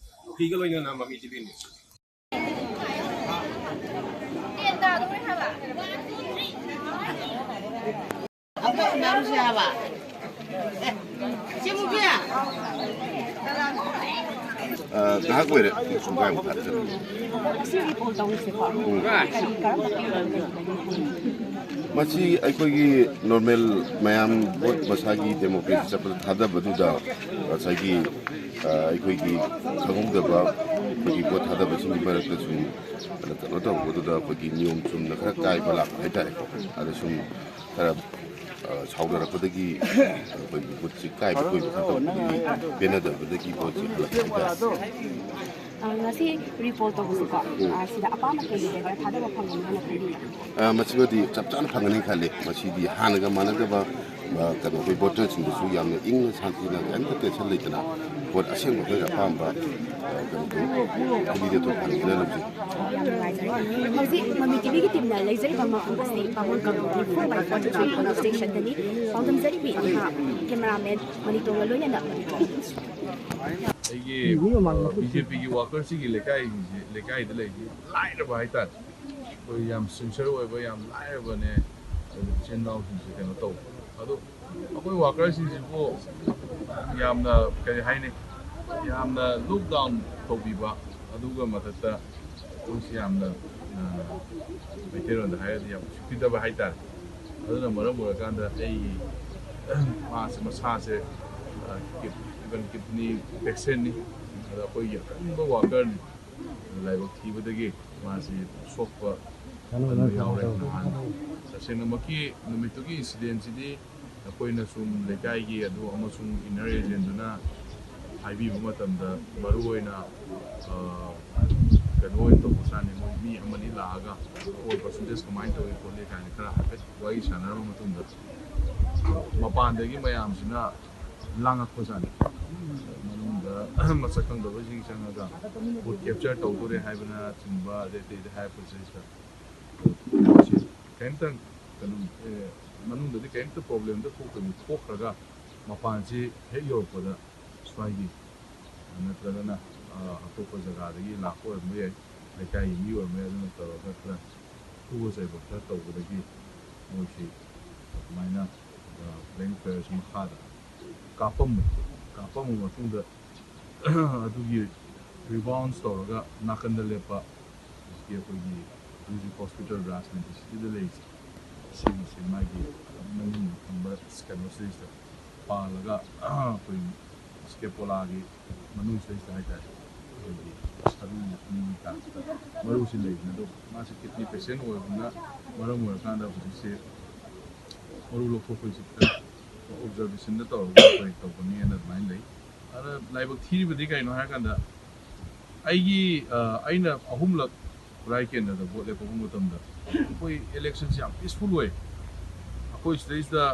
ꯂꯣꯍꯤꯒ ꯂꯣꯏꯅꯅ ꯃꯃꯤ ꯇꯤ ꯚꯤ ꯅ꯭ꯌꯨꯁ꯫ ꯑ, ꯉꯥꯏꯍꯥꯛ ꯑꯣꯏꯔꯦ, ꯄꯨꯡ ꯄꯨꯡꯈꯥꯏꯃꯨꯛ ꯐꯥꯔꯦ꯫ ꯉꯁꯤ ꯔꯤꯄꯣꯔꯠ ꯇꯧꯔꯤꯁꯦꯀꯣ, ꯎꯝ꯫ ꯀꯔꯤ, ꯀꯔꯝꯕ ꯐꯤꯕꯝꯗ ꯂꯩꯒꯦ? ꯃꯁꯤ ꯑꯩꯈꯣꯏꯒꯤ ꯅꯣꯔꯃꯦꯜ ꯃꯌꯥꯝ ꯚꯣꯠ ꯃꯁꯥꯒꯤ ꯗꯦꯃꯣꯀ꯭ꯔꯦꯁꯤ ꯆꯠꯄꯗ ꯊꯥꯗꯕꯗꯨꯗ ꯉꯁꯥꯏꯒꯤ, ꯑ, ꯑꯩꯈꯣꯏꯒꯤ ꯈꯪꯍꯧꯗꯕ ꯑꯩꯈꯣꯏꯒꯤ ꯚꯣꯠ ꯊꯥꯗꯕꯁꯤꯡꯒꯤ ꯃꯔꯛꯇ ꯁꯨꯝ ꯀꯩꯅꯣ ꯇꯧꯕꯗꯨꯗ ꯑꯩꯈꯣꯏꯒꯤ ꯅꯤꯌꯣꯝ ꯆꯨꯝꯅ ꯈꯔ ꯀꯥꯏꯕ ꯂꯥꯛꯄ ꯍꯥꯏꯇꯥꯔꯦꯀꯣ꯫ ꯑꯗ ꯁꯨꯝ ꯈꯔ, ꯑ, ꯁꯥꯎꯅꯔꯛꯄꯗꯒꯤ ꯑꯩꯈꯣꯏꯒꯤ ꯚꯣꯠꯁꯤ ꯀꯥꯏꯕ ꯀꯣꯏꯕ ꯈꯔ ꯇꯧꯕꯗꯒꯤ ꯄꯦꯟꯅꯗꯕꯗꯒꯤ ꯚꯣꯠꯁꯤ ꯍꯜꯂꯛꯄ ꯍꯥꯏꯇꯥꯔꯦ꯫ ꯑ, ꯉꯁꯤ ꯔꯤꯄꯣꯔꯠ ꯇꯧꯕꯁꯤꯀꯣ, ꯎꯝ꯫ ꯑ, ꯁꯤꯗ ꯑꯄꯥꯝꯕ ꯀꯦꯟꯗꯤꯗꯦꯠꯅ ꯊꯥꯗꯕ ꯐꯪꯒꯅꯤ ꯍꯥꯏꯅ ꯈꯟꯕꯤꯕ꯭ꯔꯥ? ꯑ, ꯃꯁꯤꯃꯗꯤ ꯆꯞ ꯆꯥꯅ ꯐꯪꯒꯅꯤ ꯈꯜꯂꯤ꯫ ꯃꯁꯤꯗꯤ ꯍꯥꯟꯅꯒ ꯃꯥꯟꯅꯗꯕ, ꯑ, ꯀꯩꯅꯣ, ꯑꯩꯈꯣꯏ ꯚꯣꯇꯔꯁꯤꯡꯗꯁꯨ ꯌꯥꯝꯅ ꯏꯪꯅ ꯁꯥꯟꯇꯤꯅ ꯀꯔꯤꯝꯇ ꯇꯦꯟꯁꯟ ꯂꯩꯇꯅ ꯚꯣꯠ ꯑꯁꯦꯡꯕ ꯑꯩꯈꯣꯏꯒꯤ ꯑꯄꯥꯝꯕ, ꯑ, ꯀꯩꯅꯣꯗꯣ, ꯀꯦꯟꯗꯤꯗꯦꯠꯇꯣ ꯐꯪꯒꯅꯤꯅ ꯂꯧꯖꯩ꯫ ꯌꯥꯝ ꯅꯨꯡꯉꯥꯏꯖꯔꯦ꯫ ꯍꯧꯖꯤꯛ ꯃꯃꯤ ꯇꯤ ꯚꯤꯒꯤ ꯇꯤꯝꯅ ꯂꯩꯖꯔꯤꯕ ꯃꯐꯝ ꯑꯁꯤ Bamon Kangpokpi four by forty three polling stationꯗꯅꯤ꯫ ꯄꯥꯎꯗꯝꯖꯔꯤꯕꯤ ꯏꯍꯥ ꯀꯦꯃꯦꯔꯥꯃꯦꯟ ꯃꯅꯤꯇꯣꯡꯒ ꯂꯣꯏꯅꯅ ꯃꯅꯤꯇꯣꯡ꯫ ꯑꯩꯒꯤ ꯕꯤ ꯖꯦ ꯄꯤꯒꯤ ꯋꯥꯀꯔꯁꯤꯡꯒꯤ ꯂꯩꯀꯥꯏꯁꯤꯡꯁꯤ, ꯂꯩꯀꯥꯏꯗ ꯂꯩꯔꯤꯁꯤ ꯌꯥꯝ ꯂꯥꯏꯔꯕ ꯍꯥꯏꯇꯥꯔꯦ꯫ ꯑꯩꯈꯣꯏ ꯌꯥꯝ ꯁꯤꯟꯁꯤꯌꯔ ꯑꯣꯏꯕ, ꯌꯥꯝ ꯂꯥꯏꯔꯕꯅꯦ꯫ ꯑꯗꯨ ꯏꯆꯤꯟ ꯏꯅꯥꯎꯁꯤꯡꯁꯦ ꯀꯩꯅꯣ ꯇꯧꯕ꯫ ꯑꯗꯣ ꯑꯩꯈꯣꯏ ꯋꯥꯀꯔꯁꯤꯡꯁꯤꯕꯨ ꯌꯥꯝꯅ, ꯀꯔꯤ ꯍꯥꯏꯅꯤ, ꯌꯥꯝꯅ ꯂꯨꯛ ꯗꯥꯎꯟ ꯇꯧꯕꯤꯕ, ꯑꯗꯨꯒ ꯃꯊꯛꯇ ꯑꯩꯈꯣꯏꯁꯤ ꯌꯥꯝꯅ, ꯑ, ꯃꯩꯇꯩꯂꯣꯟꯗ ꯍꯥꯏꯔꯒꯗꯤ ꯌꯥꯝ ꯎꯁꯤꯠꯄꯤꯗꯕ ꯍꯥꯏꯇꯥꯔꯦ꯫ ꯑꯗꯨꯅ ꯃꯔꯝ ꯑꯣꯏꯔꯀꯥꯟꯗ ꯑꯩꯒꯤ ꯃꯥꯁꯦ, ꯃꯁꯥꯁꯦ, ꯑ, ꯀꯤꯞ-, ꯏꯚꯟ ꯀꯤꯠꯅꯤ ꯄꯦꯁꯦꯟꯅꯤ꯫ ꯑꯗ ꯑꯩꯈꯣꯏꯒꯤ ꯑꯀꯟꯕ ꯋꯥꯀꯔꯅꯤ꯫ ꯂꯥꯏꯕꯛ ꯊꯤꯕꯗꯒꯤ ꯃꯥꯁꯤ ꯁꯣꯛꯄ ꯀꯟꯕ ꯌꯥꯎꯔꯦ ꯅꯍꯥꯟ꯫ ꯇꯁꯦꯡꯅꯃꯛꯀꯤ ꯅꯨꯃꯤꯠꯇꯨꯒꯤ ꯏꯟꯁꯤꯗꯦꯟꯁꯤꯗꯤ ꯑꯩꯈꯣꯏꯅ ꯁꯨꯝ ꯂꯩꯀꯥꯏꯒꯤ ꯑꯗꯨ ꯑꯃꯁꯨꯡ inner agentꯗꯨꯅ ꯍꯥꯏꯕꯤꯕ ꯃꯇꯝꯗ, ꯃꯔꯨꯑꯣꯏꯅ, ꯑ, ꯀꯩꯅꯣ ꯑꯣꯏꯅ ꯇꯧꯕꯖꯥꯠꯅꯤ, ꯃꯣꯏ ꯃꯤ ꯑꯃꯅꯤ ꯂꯥꯛꯑꯒ ꯄꯣꯜ percentage ꯀꯃꯥꯏꯅ ꯇꯧꯏ ꯈꯣꯠꯂꯤ ꯀꯥꯏꯅ ꯈꯔ ꯍꯥꯏꯐꯦꯠ ꯋꯥꯔꯤ ꯁꯥꯟꯅꯔꯕ ꯃꯇꯨꯡꯗ, ꯃꯄꯥꯟꯗꯒꯤ ꯃꯌꯥꯝꯁꯤꯅ ꯂꯥꯡꯉꯛꯄꯖꯥꯠꯅꯤ꯫ ꯃꯅꯨꯡꯗ ꯃꯁꯛ ꯈꯪꯗꯕꯁꯤꯡ ꯆꯪꯉꯒ vote capture ꯇꯧꯗꯣꯔꯦ ꯍꯥꯏꯕꯅꯆꯤꯡꯕ, ꯑꯗꯩ ꯑꯇꯩꯗ ꯍꯥꯏꯔꯛꯄꯁꯤꯗꯩꯁꯤꯗ ꯀꯩꯝꯇ ꯀꯩꯅꯣ, ꯑꯦ, ꯃꯅꯨꯡꯗꯗꯤ ꯀꯩꯝꯇ problemꯗ ꯊꯣꯛꯇꯕꯤ ꯊꯣꯛꯈ꯭ꯔꯒ, ꯃꯄꯥꯟꯁꯤ ꯍꯦꯛ ꯌꯧꯔꯛꯄꯗ ꯁ꯭ꯋꯥꯏꯒꯤ ꯅꯠꯇ꯭ꯔꯒꯅ, ꯑ, ꯑꯇꯣꯞꯄ ꯖꯒꯥꯗꯒꯤ ꯂꯥꯛꯄ ꯑꯣꯏꯔꯝꯕ ꯌꯥꯏ, ꯂꯩꯀꯥꯏꯒꯤ ꯃꯤ ꯑꯣꯏꯔꯝꯕ ꯌꯥꯏ, ꯑꯗꯨꯅ ꯇꯧꯔꯒ ꯈꯔ ꯐꯨꯕ ꯆꯩꯕ ꯈꯔ ꯇꯧꯕꯗꯒꯤ ꯃꯣꯏꯁꯤ ꯑꯗꯨꯃꯥꯏꯅ, ꯑ, flying fireꯁꯤ ꯃꯈꯥꯗ ꯀꯥꯞꯄꯝꯕ꯫ ꯀꯥꯞꯄꯝꯃ ꯃꯇꯨꯡꯗ ꯑꯗꯨꯒꯤ rebounds ꯇꯧꯔꯒ ꯅꯥꯀꯟꯗ ꯂꯦꯞꯄ ꯍꯧꯖꯤꯛꯀꯤ ꯑꯩꯈꯣꯏꯒꯤ ꯍꯧꯖꯤꯛ hospital ꯔꯥꯖꯅꯤꯇꯤ ꯁꯤꯇꯤꯗ ꯂꯩꯔꯤꯁꯦ, ꯁꯤꯒꯤꯁꯦ ꯃꯥꯒꯤ ꯃꯅꯤꯡ ꯊꯪꯕ ꯀꯩꯅꯣꯁꯤꯗꯩꯁꯤꯗ ꯄꯥꯜꯂꯒ, ꯑꯩꯈꯣꯏ scapular ꯒꯤ ꯃꯅꯨꯡꯁꯤꯗꯩꯁꯤꯗ ꯍꯥꯏꯇꯥꯔꯦ, ꯑꯩꯈꯣꯏꯒꯤ ꯁꯔꯨ ꯃꯅꯤꯡꯒꯤ ꯇꯥꯡꯁꯤꯗ ꯃꯔꯨꯁꯤ ꯂꯩꯕꯅꯦ꯫ ꯑꯗꯣ ꯃꯥꯁꯦ kidney patient ꯑꯣꯏꯕꯅ ꯃꯔꯝ ꯑꯣꯏꯔꯀꯥꯟꯗ ꯍꯧꯖꯤꯛꯁꯦ ꯃꯔꯨ ꯂꯧꯊꯣꯛꯄꯒꯤꯁꯦ ꯈꯤꯇꯪ observation ꯗ ꯇꯧꯔꯒ ꯑꯩꯈꯣꯏ ꯇꯧꯒꯅꯤꯅ ꯑꯗꯨꯃꯥꯏꯅ ꯂꯩ꯫ ꯑꯗ ꯂꯥꯏꯕꯛ ꯊꯤꯔꯤꯕꯗꯤ ꯀꯩꯅꯣ ꯍꯥꯏꯔꯀꯥꯟꯗ, ꯑꯩꯒꯤ, ꯑ, ꯑꯩꯅ ꯑꯍꯨꯝꯂꯛ ꯈꯨꯔꯥꯏ ꯀꯦꯟꯗ꯭ꯔꯗ vote ꯂꯦꯞꯄꯛꯄ ꯃꯇꯝꯗ ꯑꯩꯈꯣꯏ election ꯁꯦ ꯌꯥꯝ peaceful ꯑꯣꯏ꯫ ꯑꯩꯈꯣꯏ ꯁꯤꯗꯩꯁꯤꯗ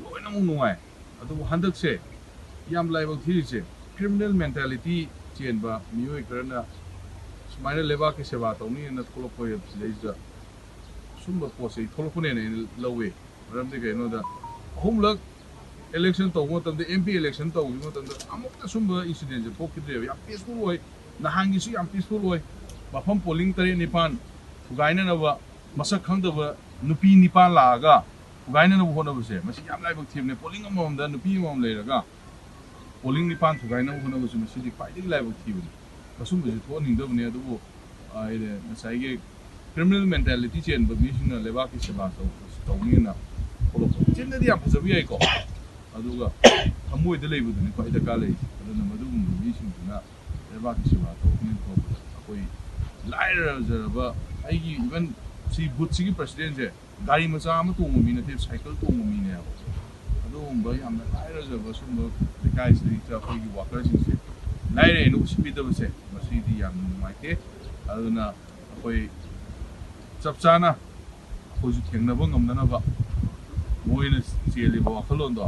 ꯂꯣꯏꯅꯃꯛ ꯅꯨꯡꯉꯥꯏ꯫ ꯑꯗꯨꯕꯨ ꯍꯟꯗꯛꯁꯦ ꯌꯥꯝ ꯂꯥꯏꯕꯛ ꯊꯤꯔꯤꯁꯦ, criminal mentality ꯆꯦꯟꯕ ꯃꯤꯑꯣꯏ ꯈꯔꯅ ꯁꯨꯃꯥꯏꯅ ꯂꯩꯕꯥꯛꯀꯤ ꯁꯦꯕꯥ ꯇꯧꯅꯤꯅ ꯊꯣꯛꯂꯛꯄ ꯁꯤꯗꯩꯁꯤꯗ ꯁꯨꯝꯕ ꯄꯣꯠꯁꯦ ꯑꯩ ꯊꯣꯛꯂꯛꯄꯅꯦꯅ ꯑꯩꯅ ꯂꯧꯋꯦ꯫ ꯃꯔꯝꯗꯤ ꯀꯩꯅꯣꯗ, ꯑꯍꯨꯝꯂꯛ election ꯇꯧꯕ ꯃꯇꯝꯗ, M P election ꯇꯧꯈꯤꯕ ꯃꯇꯝꯗ ꯑꯃꯨꯛꯇ ꯁꯨꯝꯕ incident ꯁꯦ ꯊꯣꯛꯈꯤꯗ꯭ꯔꯦꯕ꯫ ꯌꯥꯝ peaceful ꯑꯣꯏ, ꯅꯍꯥꯟꯒꯤꯁꯨ ꯌꯥꯝ peaceful ꯑꯣꯏ꯫ ꯃꯐꯝ polling ꯇꯔꯦꯠ ꯅꯤꯄꯥꯟ ꯊꯨꯒꯥꯏꯅꯅꯕ, ꯃꯁꯛ ꯈꯪꯗꯕ ꯅꯨꯄꯤ ꯅꯤꯄꯥꯟ ꯂꯥꯛꯑꯒ ꯊꯨꯒꯥꯏꯅꯅꯕ ꯍꯣꯠꯅꯕꯁꯦ, ꯃꯁꯤ ꯌꯥꯝ ꯂꯥꯏꯕꯛ ꯊꯤꯕꯅꯦ꯫ Polling ꯑꯃꯃꯝꯗ ꯅꯨꯄꯤ ꯑꯃꯃꯝ ꯂꯩꯔꯒ polling ꯅꯤꯄꯥꯟ ꯊꯨꯒꯥꯏꯅꯕ ꯍꯣꯠꯅꯕꯁꯤ ꯃꯁꯤꯗꯤ ꯈ꯭ꯋꯥꯏꯗꯒꯤ ꯂꯥꯏꯕꯛ ꯊꯤꯕꯅꯤ꯫ ꯃꯁꯨꯝꯕꯁꯤ ꯊꯣꯛꯍꯟꯅꯤꯡꯗꯕꯅꯤ꯫ ꯑꯗꯨꯕꯨ, ꯑ, ꯑꯩꯅ ꯉꯁꯥꯏꯒꯤ criminal mentality ꯆꯦꯟꯕ ꯃꯤꯁꯤꯡꯅ ꯂꯩꯕꯥꯛꯀꯤ ꯁꯦꯕꯥ ꯇꯧ-, ꯇꯧꯅꯤꯅ ꯊꯣꯛꯂꯛꯄ꯫ ꯆꯤꯟꯗꯗꯤ ꯌꯥꯝ ꯐꯖꯕ ꯌꯥꯏꯀꯣ, ꯑꯗꯨꯒ ꯊꯃꯣꯏꯗ ꯂꯩꯕꯗꯨꯅꯤ ꯈ꯭ꯋꯥꯏ ꯗꯔꯀꯥꯔ ꯂꯩꯔꯤꯁꯦ꯫ ꯑꯗꯨꯅ ꯃꯗꯨꯒꯨꯝꯕ ꯃꯤꯁꯤꯡꯗꯨꯅ ꯂꯩꯕꯥꯛꯀꯤ ꯁꯦꯕꯥ ꯇꯧꯅꯤꯅ ꯊꯣꯛꯂꯛꯄꯗ, ꯑꯩꯈꯣꯏ ꯂꯥꯏꯔꯖꯔꯕ, ꯑꯩꯒꯤ even ꯁꯤ booth ꯁꯤꯒꯤ president ꯁꯦ ꯒꯥꯔꯤ ꯃꯆꯥ ꯑꯃ ꯇꯣꯡꯕ ꯃꯤ ꯅꯠꯇꯦ, cycle ꯇꯣꯡꯕ ꯃꯤꯅꯦꯕ꯫ ꯒꯨꯝꯕ ꯌꯥꯝꯅ ꯂꯥꯏꯔꯖꯕ ꯁꯨꯝꯕ ꯂꯩꯀꯥꯏꯁꯤꯗꯩꯁꯤꯗ ꯑꯩꯈꯣꯏꯒꯤ ꯋꯥꯀꯔꯁꯤꯡꯁꯦ ꯂꯥꯏꯔꯦꯅ ꯎꯁꯤꯠꯄꯤꯗꯕꯁꯦ ꯃꯁꯤꯗꯤ ꯌꯥꯝꯅ ꯅꯨꯡꯉꯥꯏꯇꯦ꯫ ꯑꯗꯨꯅ ꯑꯩꯈꯣꯏ ꯆꯞ ꯆꯥꯅ ꯑꯩꯈꯣꯏꯁꯨ ꯊꯦꯡꯅꯕ ꯉꯝꯅꯅꯕ ꯃꯣꯏꯅ ꯆꯦꯜꯂꯤꯕ ꯋꯥꯈꯜꯂꯣꯟꯗꯣ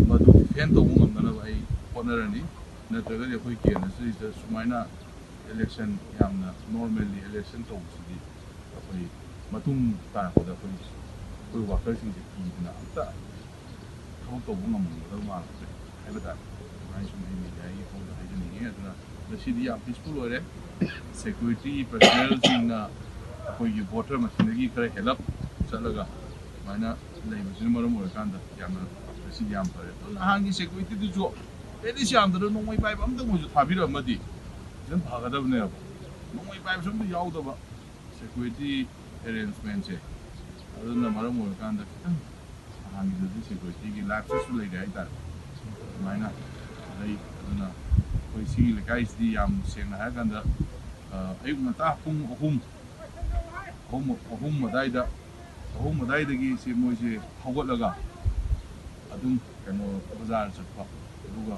ꯃꯗꯨ ꯗꯤꯐꯦꯟ ꯇꯧꯕ ꯉꯝꯅꯅꯕ ꯑꯩ ꯍꯣꯠꯅꯔꯅꯤ꯫ ꯅꯠꯇ꯭ꯔꯒꯗꯤ ꯑꯩꯈꯣꯏ ꯀꯦꯟꯗ꯭ꯔꯁꯤꯗ ꯁꯨꯃꯥꯏꯅ ꯏꯂꯦꯛꯁꯟ ꯌꯥꯝꯅ ꯅꯣꯔꯃꯦꯜꯂꯤ ꯏꯂꯦꯛꯁꯟ ꯇꯧꯕꯁꯤꯗꯤ ꯑꯩꯈꯣꯏ ꯃꯇꯨꯡ ꯇꯥꯔꯛꯄꯗ ꯑꯩꯈꯣꯏ ꯑꯩꯈꯣꯏ ꯋꯥꯀꯔꯁꯤꯡꯁꯦ ꯀꯤꯗꯅ ꯑꯝꯇ ꯊꯕꯛ ꯇꯧꯕ ꯉꯝꯃꯝꯒꯗꯕ ꯃꯥꯟꯗ꯭ꯔꯦ ꯍꯥꯏꯕ ꯇꯥꯔꯦ꯫ ꯑꯗꯨꯃꯥꯏꯅ ꯁꯨꯝ ꯑꯩ ꯃꯦꯗꯤꯌꯥꯒꯤ ꯃꯐꯝꯗ ꯍꯥꯏꯖꯅꯤꯡꯉꯤ꯫ ꯑꯗꯨꯅ ꯉꯁꯤꯗꯤ ꯌꯥꯝ ꯄꯤꯁꯐꯨꯜ ꯑꯣꯏꯔꯦ꯫ ꯁꯦꯀ꯭ꯌꯨꯔꯤꯇꯤ ꯄꯔꯁꯅꯦꯜꯁꯤꯡꯅ ꯑꯩꯈꯣꯏꯒꯤ ꯚꯣꯇꯔ ꯃꯁꯤꯡꯗꯒꯤ ꯈꯔ ꯍꯦꯜꯂꯞ ꯆꯠꯂꯒ ꯑꯗꯨꯃꯥꯏꯅ ꯂꯩꯕꯁꯤꯅ ꯃꯔꯝ ꯑꯣꯏꯔꯀꯥꯟꯗ ꯌꯥꯝꯅ ꯉꯁꯤꯗꯤ ꯌꯥꯝ ꯐꯔꯦ꯫ ꯑꯗꯣ ꯅꯍꯥꯟꯒꯤ ꯁꯦꯀ꯭ꯌꯨꯔꯤꯇꯤꯗꯨꯁꯨ ꯑꯦꯠꯂꯤꯁ ꯌꯥꯝꯗ꯭ꯔꯕꯗ ꯅꯣꯡꯃꯩ ꯄꯥꯏꯕ ꯑꯝꯇꯪ ꯑꯣꯏꯁꯨ ꯊꯥꯕꯤꯔꯛꯑꯝꯃꯗꯤ ꯈꯤꯇꯪ ꯐꯒꯗꯕꯅꯦꯕ꯫ ꯅꯣꯡꯃꯩ ꯄꯥꯏꯕꯁꯨ ꯑꯝꯇ ꯌꯥꯎꯗꯕ ꯁꯦꯀ꯭ꯌꯨꯔꯤꯇꯤ ꯑꯦꯔꯦꯟꯖꯃꯦꯟꯁꯦ꯫ ꯑꯗꯨꯅ ꯃꯔꯝ ꯑꯣꯏꯔꯀꯥꯟꯗ ꯈꯤꯇꯪ ꯅꯍꯥꯟꯒꯤꯗꯨꯗꯤ ꯁꯦꯀ꯭ꯌꯨꯔꯤꯇꯤꯒꯤ ꯂꯥꯏꯐꯇꯁꯨ ꯂꯩꯔꯦ ꯍꯥꯏꯇꯥꯔꯦ꯫ ꯑꯗꯨꯃꯥꯏꯅ ꯂꯩ꯫ ꯑꯗꯨꯅ ꯑꯩꯈꯣꯏ ꯁꯤꯒꯤ ꯂꯩꯀꯥꯏꯁꯤꯗꯤ ꯌꯥꯝ ꯁꯦꯡꯅ ꯍꯥꯏꯔꯀꯥꯟꯗ ꯑ, ꯑꯌꯨꯛ ꯉꯟꯇꯥ ꯄꯨꯡ ꯑꯍꯨꯝ ꯑꯍꯨꯝ ꯑꯍꯨꯝ ꯑꯗꯥꯏꯗ ꯑꯍꯨꯝ ꯑꯗꯥꯏꯗꯒꯤ ꯁꯤ ꯃꯣꯏꯁꯦ ꯍꯧꯒꯠꯂꯒ ꯑꯗꯨꯝ ꯀꯩꯅꯣ ꯕꯖꯥꯔ ꯆꯠꯄ꯫ ꯑꯗꯨꯒ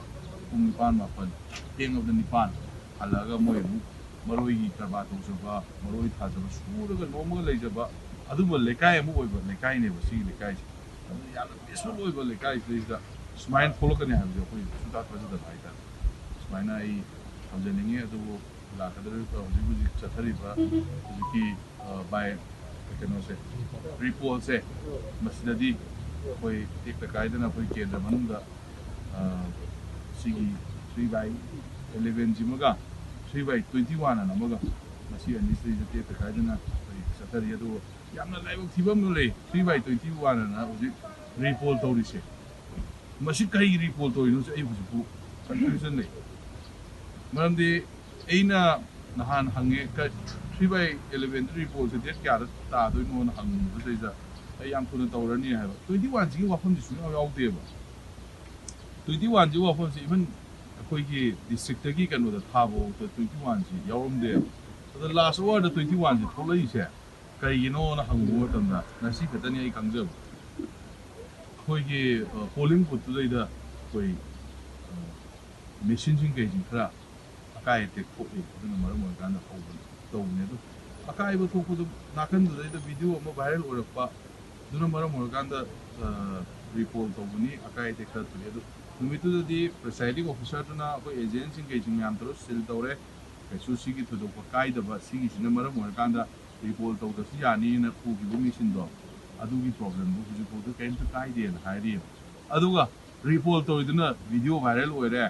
ꯄꯨꯡ ꯅꯤꯄꯥꯟ ꯃꯥꯄꯟ ꯊꯦꯡꯉꯕꯗ ꯅꯤꯄꯥꯟ ꯍꯜꯂꯛꯑꯒ ꯃꯣꯏ ꯑꯃꯨꯛ ꯃꯔꯣꯏꯒꯤ ꯀꯔꯕꯥꯔ ꯇꯧꯖꯕ, ꯃꯔꯣꯏ ꯊꯥꯖꯕ, ꯁꯨꯔꯒ ꯅꯣꯝꯃꯒ ꯂꯩꯖꯕ ꯑꯗꯨꯝꯕ ꯂꯩꯀꯥꯏ ꯑꯃ ꯑꯣꯏꯕ ꯂꯩꯀꯥꯏꯅꯦꯕ ꯁꯤꯒꯤ ꯂꯩꯀꯥꯏꯁꯦ꯫ ꯑꯗꯨꯅ ꯌꯥꯝꯅ ꯄꯤꯁꯐꯨꯜ ꯑꯣꯏꯕ ꯂꯩꯀꯥꯏꯁꯤꯗꯩꯁꯤꯗ ꯁꯨꯃꯥꯏꯅ ꯊꯣꯛꯂꯛꯀꯅꯤ ꯍꯥꯏꯕꯁꯦ ꯑꯩꯈꯣꯏ ꯁꯨꯡꯊꯥ ꯊꯥꯖꯗꯕ ꯍꯥꯏꯇꯥꯔꯦ꯫ ꯁꯨꯃꯥꯏꯅ ꯑꯩ ꯊꯝꯖꯅꯤꯡꯉꯤ꯫ ꯑꯗꯨꯕꯨ ꯂꯥꯛꯀꯗꯧꯔꯤꯕ ꯍꯧꯖꯤꯛ ꯍꯧꯖꯤꯛ ꯆꯠꯊꯔꯤꯕ ꯍꯧꯖꯤꯛꯀꯤ ꯑ, ꯕꯥꯏ ꯀꯩꯅꯣꯁꯦ, ꯔꯤꯄꯣꯜꯁꯦ, ꯃꯁꯤꯗꯗꯤ ꯑꯩꯈꯣꯏ ꯇꯦꯛꯇ ꯀꯥꯏꯗꯅ ꯑꯩꯈꯣꯏ ꯀꯦꯟꯗ꯭ꯔ ꯃꯅꯨꯡꯗ ꯑ, ꯁꯤꯒꯤ ꯊ꯭ꯔꯤ ꯕꯥꯏ ꯑꯦꯂꯦꯚꯦꯟꯁꯤꯃꯒ ꯊ꯭ꯔꯤ ꯕꯥꯏ ꯇ꯭ꯋꯦꯟꯇꯤ ꯋꯥꯟ ꯑꯅ ꯑꯃꯒ ꯃꯁꯤ ꯑꯅꯤꯁꯤꯗꯩꯗ ꯇꯦꯛꯇ ꯀꯥꯏꯗꯅ ꯑꯩꯈꯣꯏ ꯆꯠꯊꯔꯤ꯫ ꯑꯗꯨꯕꯨ ꯌꯥꯝꯅ ꯂꯥꯏꯕꯛ ꯊꯤꯕ ꯑꯃ ꯂꯩ꯫ ꯊ꯭ꯔꯤ ꯕꯥꯏ ꯇ꯭ꯋꯦꯟꯇꯤ ꯋꯥꯟ ꯑꯅ ꯍꯧꯖꯤꯛ ꯔꯤꯄꯣꯜ ꯇꯧꯔꯤꯁꯦ, ꯃꯁꯤ ꯀꯔꯤꯒꯤ ꯔꯤꯄꯣꯜ ꯇꯧꯔꯤꯅꯣꯁꯦ ꯑꯩ ꯍꯧꯖꯤꯛꯄꯨ ꯀꯟꯐ꯭ꯌꯨꯖꯟ ꯂꯩ꯫ ꯃꯔꯝꯗꯤ ꯑꯩꯅ ꯅꯍꯥꯟ ꯍꯪꯉꯦ, ꯊ꯭ꯔꯤ ꯕꯥꯏ ꯑꯦꯂꯦꯚꯦꯟꯗ ꯔꯤꯄꯣꯜꯁꯦ ꯗꯦꯠ ꯀꯌꯥꯗ ꯇꯥꯗꯣꯏꯅꯣꯅ ꯍꯪꯕꯁꯤꯗꯩꯗ ꯑꯩ ꯌꯥꯝ ꯊꯨꯅ ꯇꯧꯔꯅꯤ ꯍꯥꯏꯕ꯫ ꯇ꯭ꯋꯦꯟꯇꯤ ꯋꯥꯟꯁꯤꯒꯤ ꯋꯥꯐꯝꯁꯤ ꯁꯨꯡꯌꯥꯎ ꯌꯥꯎꯗꯦꯕ꯫ ꯇ꯭ꯋꯦꯟꯇꯤ ꯋꯥꯟꯁꯤ ꯋꯥꯐꯝꯁꯤ ꯏꯚꯟ ꯑꯩꯈꯣꯏꯒꯤ ꯗꯤꯁꯇ꯭ꯔꯤꯛꯇꯒꯤ ꯀꯩꯅꯣꯗ ꯊꯥꯕꯐꯥꯎꯗ ꯇ꯭ꯋꯦꯟꯇꯤ ꯋꯥꯟꯁꯤ ꯌꯥꯎꯔꯝꯗꯦꯕ꯫ ꯑꯗꯣ ꯂꯥꯁ ꯑꯋꯥꯔꯗ ꯇ꯭ꯋꯦꯟꯇꯤ ꯋꯥꯟꯁꯤ ꯊꯣꯛꯂꯛꯏꯁꯦ ꯀꯩꯒꯤꯅꯣꯅ ꯍꯪꯉꯨꯕ ꯃꯇꯝꯗ ꯉꯁꯤ ꯈꯛꯇꯅꯤ ꯑꯩ ꯈꯪꯖꯕ꯫ ꯑꯩꯈꯣꯏꯒꯤ ꯄꯣꯂꯤꯡ ꯕꯨꯠꯇꯨꯗꯩꯗ ꯑꯩꯈꯣꯏ ꯃꯦꯆꯤꯟꯁꯤꯡ ꯀꯩꯁꯤꯡ ꯈꯔ ꯑꯀꯥꯏ ꯑꯇꯦꯛ ꯊꯣꯛꯏ꯫ ꯑꯗꯨꯅ ꯃꯔꯝ ꯑꯣꯏꯔꯀꯥꯟꯗ ꯍꯧꯕꯅꯤ, ꯇꯧꯕꯅꯤ꯫ ꯑꯗꯨ ꯑꯀꯥꯏꯕ ꯊꯣꯛꯄꯗꯨ ꯅꯥꯀꯟꯗꯨꯗꯩꯗ ꯚꯤꯗꯤꯑꯣ ꯑꯃ ꯚꯥꯏꯔꯦꯜ ꯑꯣꯏꯔꯛꯄ, ꯑꯗꯨꯅ ꯃꯔꯝ ꯑꯣꯏꯔꯀꯥꯟꯗ ꯔꯤꯄꯣꯜ ꯇꯧꯕꯅꯤ꯫ ꯑꯀꯥꯏ ꯑꯇꯦꯛ ꯈꯔ ꯊꯣꯛꯏ꯫ ꯑꯗꯨ ꯅꯨꯃꯤꯠꯇꯨꯗꯗꯤ ꯄ꯭ꯔꯤꯁꯥꯏꯗꯤꯡ ꯑꯣꯐꯤꯁꯔꯗꯨꯅ ꯑꯩꯈꯣꯏ ꯑꯦꯖꯦꯟꯁꯤꯡ ꯀꯩꯁꯤꯡ ꯃꯌꯥꯝ ꯇꯧꯔ ꯁꯤꯜ ꯇꯧꯔꯦ꯫ ꯀꯩꯁꯨ ꯁꯤꯒꯤ ꯊꯣꯏꯗꯣꯛꯄ ꯀꯥꯏꯗꯕ, ꯁꯤꯒꯤꯁꯤꯅ ꯃꯔꯝ ꯑꯣꯏꯔꯀꯥꯟꯗ ꯔꯤꯄꯣꯜ ꯇꯧꯗ꯭ꯔꯁꯨ ꯌꯥꯅꯤꯅ ꯄꯨꯈꯤꯕ ꯃꯤꯁꯤꯡꯗꯣ, ꯑꯗꯨꯒꯤ ꯄ꯭ꯔꯣꯕ꯭ꯂꯦꯝꯗꯣ ꯍꯧꯖꯤꯛꯐꯥꯎꯗ ꯀꯔꯤꯝꯇ ꯀꯥꯏꯗꯦꯅ ꯍꯥꯏꯔꯤꯑꯕ꯫ ꯑꯗꯨꯒ ꯔꯤꯄꯣꯜ ꯇꯧꯔꯤꯗꯨꯅ ꯚꯤꯗꯤꯑꯣ ꯚꯥꯏꯔꯦꯜ ꯑꯣꯏꯔꯦ,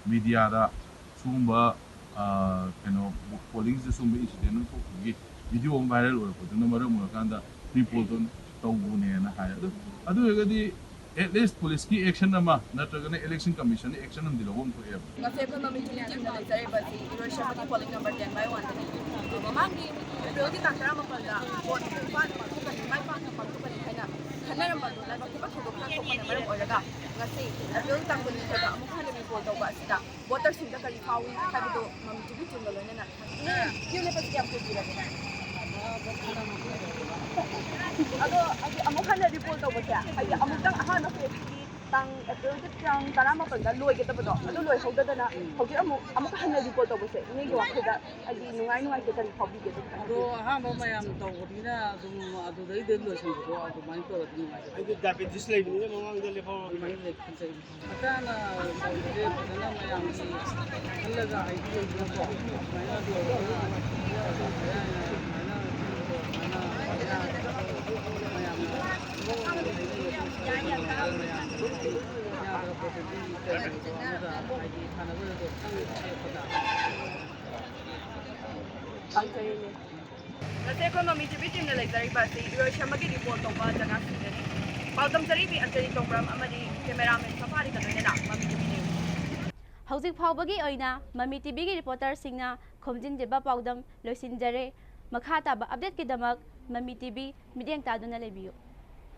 ꯃꯤꯗꯤꯌꯥꯗ ꯁꯤꯒꯨꯝꯕ, ꯑ, ꯀꯩꯅꯣ, ꯄꯣꯂꯤꯡꯁꯤꯗ ꯁꯤꯒꯨꯝꯕ ꯏꯟꯁꯤꯗꯦꯟ ꯑꯃ ꯊꯣꯛꯄꯒꯤ ꯚꯤꯗꯤꯑꯣ ꯑꯃ ꯚꯥꯏꯔꯦꯜ ꯑꯣꯏꯔꯛꯄꯗꯨꯅ ꯃꯔꯝ ꯑꯣꯏꯔꯀꯥꯟꯗ ꯔꯤꯄꯣꯜ ꯇꯧ-, ꯇꯧꯕꯅꯦꯅ ꯍꯥꯏ꯫ ꯑꯗꯨ, ꯑꯗꯨ ꯑꯣꯏꯔꯒꯗꯤ at least ꯄꯨꯂꯤꯁꯀꯤ ꯑꯦꯛꯁꯟ ꯑꯃ ꯅꯠꯇ꯭ꯔꯒꯅ ꯏꯂꯦꯛꯁꯟ ꯀꯃꯤꯁꯟꯅ ꯑꯦꯛꯁꯟ ꯑꯃꯗꯤ ꯂꯧꯕ ꯑꯃ ꯊꯣꯛꯑꯦꯕ꯫ ꯉꯁꯤ ꯑꯩꯈꯣꯏ ꯃꯃꯤꯡ ꯆꯨꯝꯅ ꯂꯩꯖꯔꯤꯕꯁꯤ ꯏꯔꯣꯏꯁꯦꯝꯕꯒꯤ ꯄꯣꯂꯤꯡ ꯅꯝꯕꯔ ꯇꯦꯟ ꯕꯥꯏ ꯋꯥꯟꯗꯅꯤ꯫ ꯃꯃꯥꯡꯒꯤ ꯑꯦꯄ꯭ꯔꯤꯜꯒꯤ ꯇꯥꯡ ꯇꯔꯥꯃꯥꯄꯜꯗ ꯚꯣꯠ ꯃꯥꯏ ꯄꯥꯛꯅ ꯄꯥꯡꯊꯣꯛꯀꯅꯤ, ꯃꯥꯏ ꯄꯥꯛꯅ ꯄꯥꯡꯊꯣꯛꯀꯅꯤ ꯍꯥꯏꯅ ꯈꯟꯅꯔꯝꯕ ꯑꯗꯨ ꯂꯥꯏꯕꯛ ꯊꯤꯕ ꯊꯧꯗꯣꯛ ꯈꯔ ꯊꯣꯛꯄꯅ ꯃꯔꯝ ꯑꯣꯏꯔꯒ ꯉꯁꯤ ꯑꯦꯄ꯭ꯔꯤꯜ ꯇꯥꯡ ꯀꯨꯟꯅꯤꯊꯣꯏꯗ ꯑꯃꯨꯛ ꯍꯟꯅ ꯔꯤꯄꯣꯜ ꯇꯧꯕ ꯑꯁꯤꯗ ꯚꯣꯇꯔꯁꯤꯡꯗ ꯀꯔꯤ ꯐꯥꯎꯏ ꯍꯥꯏꯕꯗꯨ ꯃꯃꯤꯡ ꯆꯨꯝꯅ ꯂꯣꯏꯅꯅ ꯀ꯭ꯌꯨ ꯂꯦꯞꯄꯁꯤ ꯀꯌꯥꯝ ꯀꯨꯏꯕꯤꯔꯒꯦ? ꯑꯗꯣ ꯍꯥꯏꯗꯤ ꯑꯃꯨꯛ ꯍꯟꯅ ꯔꯤꯄꯣꯜ ꯇꯧꯕꯁꯦ, ꯍꯥꯏꯗꯤ ꯑꯃꯨꯛꯇꯪ ꯑꯍꯥꯟꯕ ꯐꯦꯁꯀꯤ ꯇꯥꯡ ꯑꯦꯄ꯭ꯔꯤꯜꯒꯤ ꯇꯥꯡ ꯇꯔꯥꯃꯥꯄꯜꯗ ꯂꯣꯏꯒꯗꯕꯗꯣ, ꯑꯗꯨ ꯂꯣꯏꯍꯧꯗꯗꯅ ꯍꯧꯖꯤꯛ ꯑꯃꯨꯛ, ꯑꯃꯨꯛ ꯍꯟꯅ ꯔꯤꯄꯣꯜ ꯇꯧꯕꯁꯦ ꯏꯅꯦꯒꯤ ꯋꯥꯈꯜꯗ ꯍꯥꯏꯗꯤ ꯅꯨꯡꯉꯥꯏ ꯅꯨꯡꯉꯥꯏꯇꯦ ꯀꯔꯤ ꯐꯥꯎꯕꯤꯒꯦ? ꯑꯗꯣ ꯑꯍꯥꯟꯕ ꯃꯌꯥꯝ ꯇꯧꯕꯅꯤꯅ ꯑꯗꯨꯝ ꯑꯗꯨꯗꯩꯗ ꯂꯣꯏꯁꯤꯟꯕꯗꯣ ꯑꯗꯨꯃꯥꯏꯅ ꯇꯧꯔꯗꯤ ꯅꯨꯡꯉꯥꯏ꯫ ꯑꯩꯗꯤ ꯗꯥꯏꯕꯦꯇꯤꯁ ꯂꯩꯕꯅꯤꯅ ꯃꯃꯥꯡꯗ ꯂꯦꯞꯍꯧꯔꯕꯅꯤ꯫ ꯑꯗꯨꯃꯥꯏꯅ ꯂꯩ ꯈꯟꯖꯩ꯫ ꯃꯇꯥꯡꯅ ꯇꯧꯕꯁꯦ ꯐꯖꯅ ꯃꯌꯥꯝꯒꯤ ꯈꯜꯂꯒ ꯍꯥꯏꯕꯤꯔꯛꯏꯗꯅꯀꯣ꯫ ꯑꯗꯨꯃꯥꯏꯅ ꯇꯧꯔꯒ ꯑꯗꯨꯝ ꯃꯌꯥꯝꯅ ꯑꯗꯨꯃꯥꯏꯅ ꯃꯌꯥꯝꯅ ꯌꯥꯗꯕ ꯄꯣꯠꯇꯨꯗꯤ ꯀꯩꯅꯣ ꯑꯃꯗ ꯍꯥꯏꯗꯤ ꯐꯅꯕꯗꯣ ꯈꯪꯉꯦ ꯈꯣꯠꯂꯦ ꯈꯣꯠꯅ꯫ ꯄꯥꯡꯊꯣꯛꯏꯅꯦ꯫ ꯉꯁꯤ ꯑꯩꯈꯣꯏ ꯃꯃꯤ ꯇꯤꯚꯤ ꯇꯤꯝꯅ ꯂꯩꯖꯔꯤꯕ ꯑꯁꯤ ꯏꯔꯣꯏꯁꯦꯝꯕꯒꯤ ꯔꯤꯄꯣꯔꯠ ꯇꯧꯕ ꯖꯒꯥꯁꯤꯡꯗꯅꯤ꯫ ꯄꯥꯎꯗꯝ ꯆꯔꯤꯕꯤ ꯑꯟꯖꯂꯤ ꯇꯣꯡꯕ꯭ꯔꯝ ꯑꯃꯗꯤ ꯀꯦꯃꯦꯔꯥꯃꯦꯟ ꯁꯐꯥꯔꯤꯒ ꯂꯣꯏꯅꯅ ꯃꯃꯤ ꯇꯤꯚꯤ ꯅ꯭ꯌꯨꯁ꯫ ꯍꯧꯖꯤꯛ ꯐꯥꯎꯕꯒꯤ ꯑꯣꯏꯅ ꯃꯃꯤ ꯇꯤꯚꯤꯒꯤ ꯔꯤꯄꯣꯔꯇꯔꯁꯤꯡꯅ ꯈꯣꯝꯖꯤꯟꯖꯕ ꯄꯥꯎꯗꯝ ꯂꯣꯏꯁꯤꯟꯖꯔꯦ꯫ ꯃꯈꯥ ꯇꯥꯕ ꯑꯞꯗꯦꯠꯀꯤꯗꯃꯛ ꯃꯃꯤ ꯇꯤꯚꯤ ꯃꯤꯠꯌꯦꯡ ꯇꯥꯗꯨꯅ ꯂꯩꯕꯤꯌꯨ꯫